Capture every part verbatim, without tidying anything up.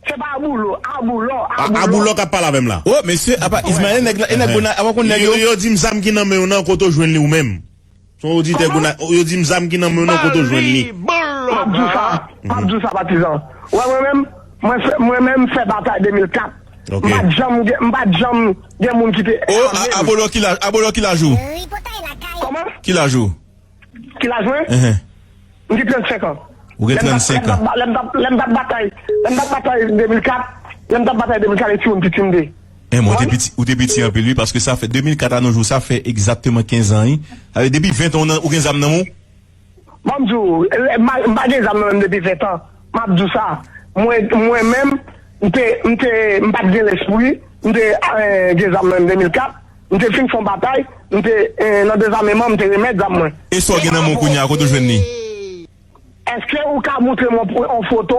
Se pa Aboulo, Aboulo, A- Aboulo. Aboulo k ap pale avè m la. Oh, mesye, apa Ismaël, nèg la, e nèg Gona-, apa konn nèg Yo, yo? Yo di m zam ki nan men w nan, kote w jwenn li ou menm? Se yon oditè Gona-, yo di m zam ki nan men w nan, kote w jwenn li? M ap di w sa, m ap di w sa, patizan. Wè, mwen menm, mwen fè, mwen menm fè batay de mil kat. Ok. M pa t janm gen, m pa t janm gen moun ki te Oh, ame m. Abolo ki laj, Abolo ki laj ou? Kòman? Ki laj ou? Ki laj mwen? Enhen. M gen trannsenk an. Ou gen trannsenk an. Lè m t ap, lè m t ap, lè m t ap batay, lè m t ap batay de mil kat, lè m t ap batay de mil kat, e timoun piti m te. Enben, ou te piti, ou te piti anpil, wi, paske sa fè de mil kat a nos jours, sa fè egzakteman kenz an, wi. Sa vle depi ven an, ou nan, ou gen zam nan men w? Ban m di w, m pa, m pa gen zam nan men m depi ven an. M ap di w sa. Mwen, mwen menm, m te, m te, m pa t gen lespri, m te, eh, gen zam nan men m de mil kat, m te fin fè yon batay, m te, eh, nan dezameman, m te remèt zam mwen. E sa w gen nan men w kounye a, kote w jwenn li? Èske ou ka montre mwen yon foto,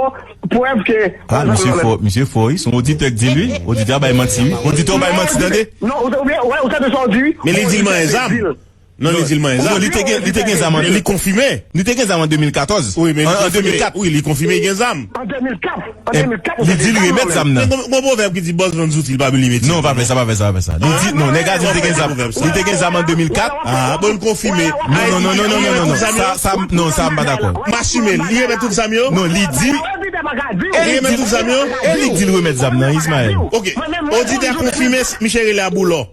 prèv ke Ah, misye fò, misye fò, wi. Se yon oditè k di l, wi. Oditè a bay manti, wi. Oditè a bay manti, tande. Non, ou te, ou te, wè, ou tande sa w di, wi. Men li di l manyen zam. Non, li di l manyen zam. Non, li te gen, li te gen zam an de mil. Li konfime. Li te gen zam an de mil katòz. Wi, men an, an de mil kat. Wi, li konfime li gen zam. An de mil kat. An de mil kat, li di li remèt zam nan. Men gon, gon pwovèb ki di bòs vann zouti, li pa bliye metye. Non, pa fè sa, pa fè sa, pa fè sa. Li di, non, nèg la di li te gen zam. Li te gen zam an de mil kat. Ah, bon, l konfime. Non, non, non. Sa, sa, non, sa, m pa dakò. M asime, li remèt tout zam yo? Non, li di. Li remèt tout zam yo? E li di l remèt zam nan, Ismaël. Ok. Oditè konfime, misye rele Aboulo.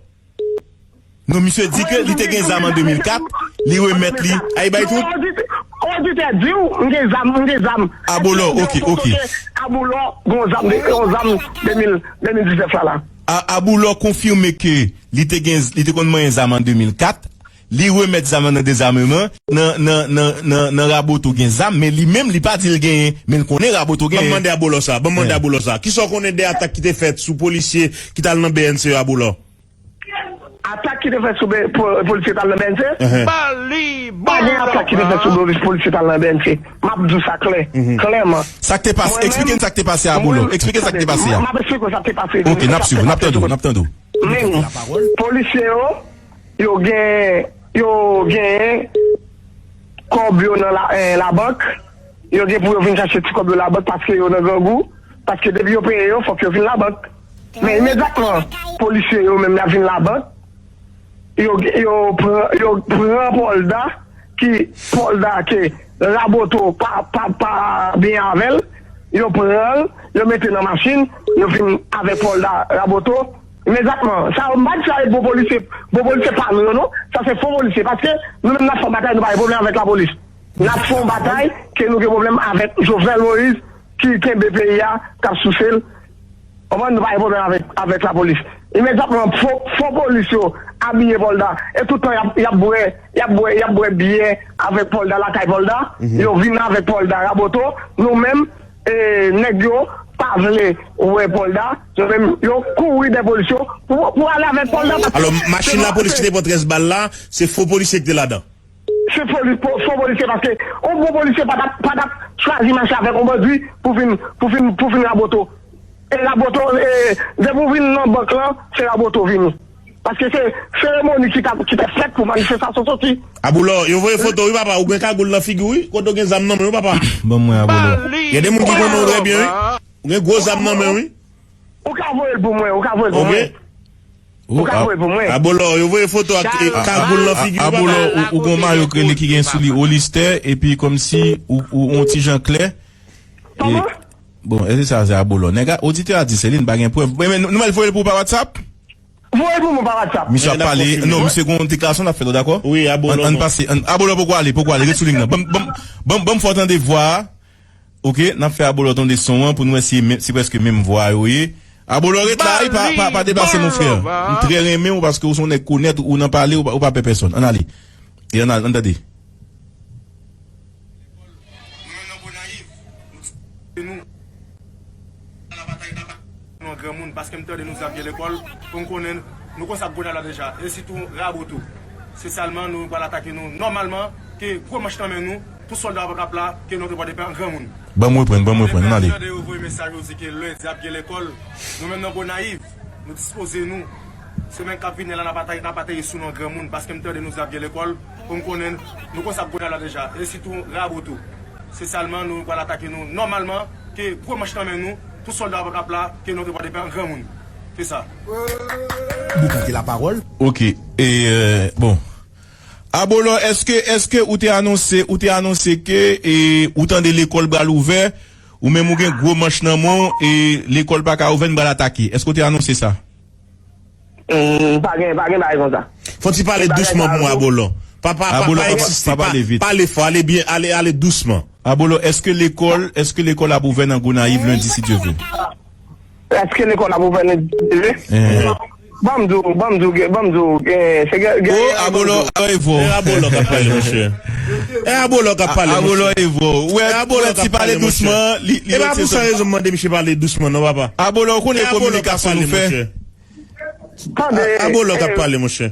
Non, misye di ke li te gen zam an de mil kat, li remèt li. Ay, bay tout. Oditè di w, m gen zam, m gen zam. Aboulo, ok, ok. Aboulo, gon zam, de, gon zam de mil, de mil diznèf la, la. A, Aboulo konfime ke li te gen, li te konn manyen zam an de mil kat, li remèt zam nan nan dezameman, nan, nan, nan, nan, nan Raboto gen zam, men li menm, li pa di l genyen, men l konnen Raboto genyen. Ban m mande Aboulo sa, ban m mande Aboulo sa. Kisa w konnen de atak ki te fèt sou polisye ki t al nan B N C yo, Aboulo? Atak ki te fèt sou be-, po-, polisye t al nan B N C? Enhen. Pa gen atak ki te fèt sou polis-, polisye t al nan B N C. M ap di w sa klè, klèman. Sa k te pase, eksplike n sa k te pase a, Bolo. Eksplike n sa k te pase a. M ap eksplike w sa k te pase. Ok, n ap swiv ou, n ap tande w, n ap tande w. Men, polisye yo, yo gen, yo gen kòb yo nan la, eh, labank. Yo gen pou yo vin chache ti kòb yo labank paske yo nan grangou. Paske depi yo peye yo, fòk yo vin labank. Men imedyatman, polisye yo menm y ap vin labank, yo, yo pran, yo pran Pòlda, ki Pòlda ke Raboto pa, pa, pa byen avè l, yo pran l, yo mete nan machin, yo vin avèk Pòlda Raboto. Imedyatman, sa yo, m pa di sa e bon polisye, bon polisye pa nou yo non, sa se fo polisye, paske nou menm n ap fè batay, nou pa gen pwoblèm avèk lapolis. N ap fè yon batay ke nou gen pwoblèm avèk Jovenel Moïse ki kenbe peyi a, k ap souse l. Konprann, nou pa gen pwoblèm avèk, avèk lapolis. Imedyatman, fo, fo polis yo abiye Pòlda. E tout tan y ap, y ap bwè, y ap bwè, y ap bwè byè avèk Pòlda, lakay Pòlda. Yo vin avèk Pòlda Raboto. Nou menm, e, nèg yo pa vle wè Pòlda. Yo menm, yo kouri dèyè polis yo pou, pou ale avèk Pòlda. Alò, machin lapolis ki te pran trèz bal la, se fo polisye ki te ladan. Se poli-, po-, fo polisye, paske yon bon polisye pa t ap, pa t ap chwazi mache avèk yon bandi pou vin, pou vin, pou vin Raboto. E Raboto, e, depi w vin nan bank lan, se Raboto w vini. Paske se seremoni ki t ap, ki t ap fèt pou manifestasyon soti. Aboulo, yo voye foto wi papa, ou gen kagoul nan figi w wi, kote w gen zam nan men w papa. Ban mwen Aboulo. Gen de moun ki konnen w trè byen wi. Ou gen gwo zam nan men w wi. Ou ka voye l pou mwen, ou ka voye l pou mwen. Ou ka voye l pou mwen. Abolo, yo voye foto ak e, kagoul nan figi w. Abolo, ou, ou gon mayo k rele ki gen sou li Olistè, epi kòmsi ou, ou on ti jan klè. Kòman? Bon, èske sa se Abolo? Nèg a, oditè a di se li, n pa gen prèv. Men, men nou, nou mèt voye l pou ou pa WhatsApp? Voye l pou mwen pa WhatsApp. Misye ap pale. Non, misye gon deklarasyon l ap fè, nou dakò? Wi, Abolo. Ann, ann pase. Ann, Abolo poko ale, poko ale, ret sou liy nan. Ban m, ban m, ban m fè w tande vwa a. Ok, n ap fè Abolo tande son an pou n wè si e menm, si prèske menm vwa yo ye. Abolo, ret la wi, pa, pa, pa deplase mon frè. M trè renmen w paske ou se yon nèg onèt, ou nan pale, ou pa, ou pa pè pèsonn. Ann ale. E ann al, ann tande. Nou menm nan Gonayiv, nou ti, nou al batay, nou al batay, nou an granmoun, paske m tande nou di ap gen lekòl, pou m konnen nou konn sa k Gonayiv la deja, e sitou Raboto. Se sèlman nou pral atake nou nòmalman, ke gwo manch nan men nou, pou sòlda w ap la, ke nou te pran depi an granmoun. Ban m reprann, ban m reprann, ann ale. Depi yè yo voye mesaj, yo di ke lendi ap gen lekòl, nou menm nan Gonayiv, nou dispoze nou. Semèn k ap vini la, n ap atake, n ap atake sou nou an granmoun, paske m tande nou di ap gen lekòl, pou m konnen nou konn sa k Gonayiv la deja, e sitou Raboto. Se sèlman nou pral atake nou nòmalman, ke gwo manch nan men nou, Tout sòlda pa t ap la ke nou te pral depi an granmoun. Se sa. Boukante lapawòl. Ok. E, euh, bon. Abolò, èske, èske ou te anonse, ou te anonse ke e, ou tande lekòl pral ouvè, ou menm ou gen gwo manch nan men w, e lekòl pa ka ouvè, n pral atake? Èske ou te anonse sa? Hmm, pa gen, pa gen bagay konsa. Fò ti pale dousman pou mwen, Abolò. Pa, pa, pa, Abolò, pa pa, eksite, pa pa, pale vit. Pale fò, ale byen, ale, ale dousman. Abolò, èske lekòl, èske lekòl ap ouvè nan Gonayiv lendi, si Dye vle? Èske lekòl ap ouvè nan dive? Eh. Ban m di w, ban m di w, ban m di w, eh, se gen gen- Oh, Abolò, oh, e vò. E Abolò k ap pale, monchè. E Abolò k ap pale, Abolò, monchè. E vò. Ou wè, E Abolò k ap ti pale pale, monchè. Dousman, li, li E pa retire pou sa son- rezon m mande misye pale dousman, non, papa. Abolò, ou konnen E Abolò k ap kominikasyon pale, nou fè. Monchè. Tande, Abolò k ap eh, pale, monchè.